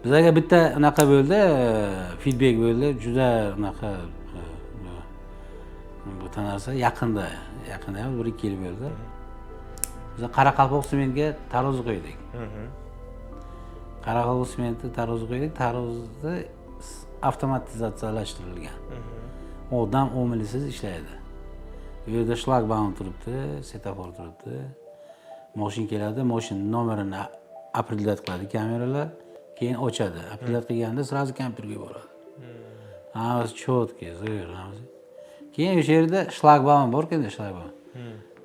Bizlarga bitta unaqa bo'ldi, feedback bo'ldi, juda unaqa bitta narsa yaqinda, yaqinda ham 1-2 yil bo'ldi. Biz Qoraqalpoq sementga tarozi qo'ydik. Qoraqalpoq sementga tarozi qo'ydik, tarozi avtomatizatsiyalashtirilgan. Odam omilisiz ishlaydi. U yerda shlagbaum turibdi, svetofor turibdi. Moshin keladi, moshin nomerini определять qiladi kameralar, keyin ochadi. Определять qilganda сразу kompyuterga boradi. Hammasi четкий, zo'r, hammasi. Keyin o'sha yerda shlagbaum bor endi, shlagbaum.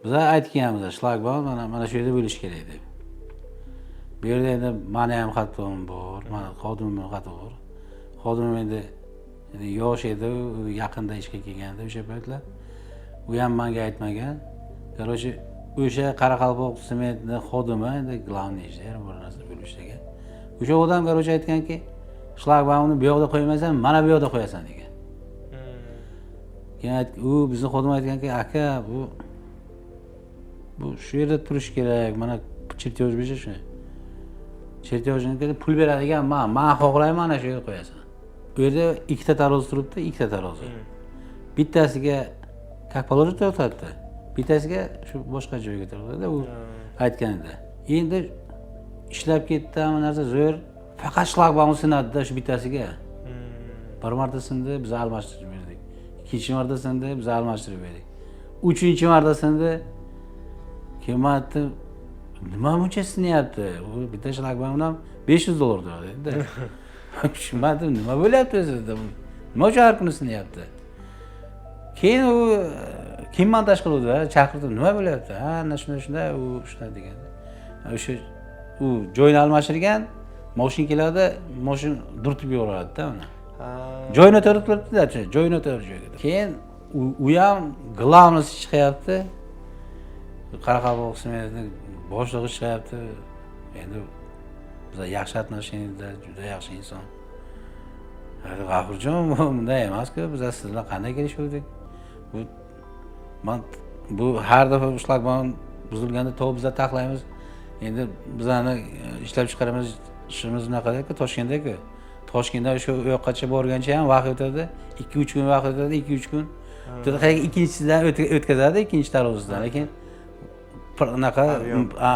Biz aytganmiz, shlagbaum mana shu yerda bo'lishi kerak deb. Bu yerda endi mani ham xatom bor, mani xodimimni xato bor. Xodimim endi yosh edi, u yaqinda ishga kelganda o'sha paytlar. U ham menga aytmagan. Короче, o'sha Qoraqalpoq sementni xodimi endi главный инженер bir narsa bo'lib ishlagan. O'sha odam, короче, aytganki, shlagbaumni bu yoqda qo'ymaysan, mana bu yoqda qo'yasan degan. Keyin u bizni xodim aytganki, aka, bu shu yerda turishi kerak, mana чертёж bo'yicha shunday. Чертёж ni pul beradigan man xohlayman, ana shu yerga qo'yasan. Bu yerda ikkita tarozi turibdi, ikkita tarozi. Bittasiga как положено tortadi, bittasiga shu boshqa joyga tortadi, u aytganida. Endi ishlab ketdi, hamma narsa zo'r, faqat shlagbaum sinadida shu bittasiga. Bir marta sindi, biz almashtirib berdik. Ikkinchi marta sindi, biz almashtirib berdik. Uchinchi marta sindi. Keyin man aytdim, nima buncha sinyapti? U bitta shlagbaum ham 500 dollar turadi. Tushunmadim, nima bo'lyapti o'zi dedim. Nima uchun har kuni sinyapti? Keyin u kim montaj qiluvdi, chaqirdim, nima bo'lyapti? Ha, ana shunday, shunday, u shunday deganda. O'sha u joyini almashtirgan, moshin keladi, moshin durtib yuboradida uni. Joyini to'g'ri turibdi-da, joyini to'g'ri joyga. Keyin u ham главный si chiqyapti. Qoraqalpoq sementni boshlig'i chiqyapti. Endi biz yaxshi отношения da, juda yaxshi inson. G'afurjon, bunday emas-ku, biz siz bilan qanday kelishuvdik? Bu man bu har dafa shlagbaum buzilganda to biza taxlaymiz. Endi bizani ishlab chiqaramiz, ishimiz unaqada-ku, Toshkentda-ku. Toshkentdan o'sha u yoqqacha borgancha ham vaqt o'tadi, 2-3 kun vaqt o'tadi, 2-3 kun. Ikkinchisidan o'tkazadi, ikkinchi tarozisidan, lekin unaqa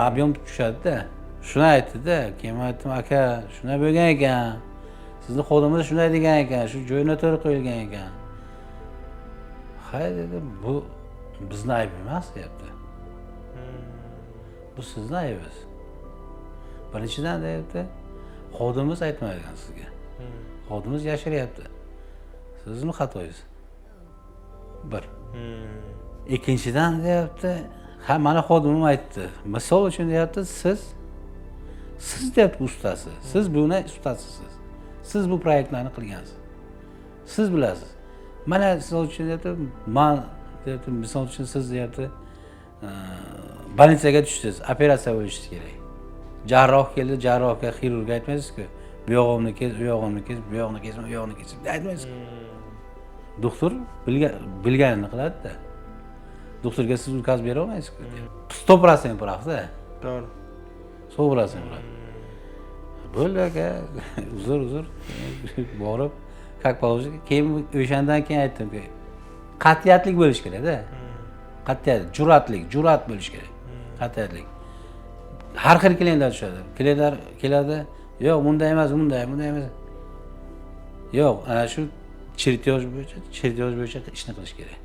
объем tushadi-da. Shuni aytdi-da, keyin man aytdim, aka, shunday bo'lgan ekan. Sizni xodimiz shunday degan ekan, shu joyi noto'g'ri qo'yilgan ekan. Hay dedi, bu bizni ayb emas deyapti. Bu sizni aybingiz. Birinchidan deyapti, xodimiz aytmagan sizga. Xodimiz yashiryapti. Sizni xatoyingiz. Bir. Ikkinchidan deyapti, ha, mana xodimim aytdi. Misol uchun deyapti, siz deyapti ustasi. Siz buni ustasisiz. Siz bu proyektlarni qilgansiz. Siz bilasiz. Mana misol uchun deyapti, man deyapti, misol uchun siz deyapti, больница ga tushdingiz, operatsiya bo'lishi kerak. Jarroh keldi, jarrohga, xirurgga aytmaysiz-ku. Bu yog'imni kes, u yog'imni kes, bu yog'ini kesma, u yog'ini kes deb aytmaysiz. Doktor bilganini qiladi-da. Doktorga siz указ bera olmaysiz-ku. 100% прав da. To'g'ri. 100% прав. Bo'ldi aka, uzr, uzr. Borib, как положено. Keyin o'shandan keyin aytdimki, qat'iyatlik bo'lishi kerakda. Qat'iyat, jur'atlik, jur'at bo'lishi kerak. Qat'iyatlik. Har xil klientlar tushadi. Klientlar keladi, yo'q, bunday emas, bunday, bunday emas. Yo'q, ana shu чертёж bo'yicha ishni qilish kerak.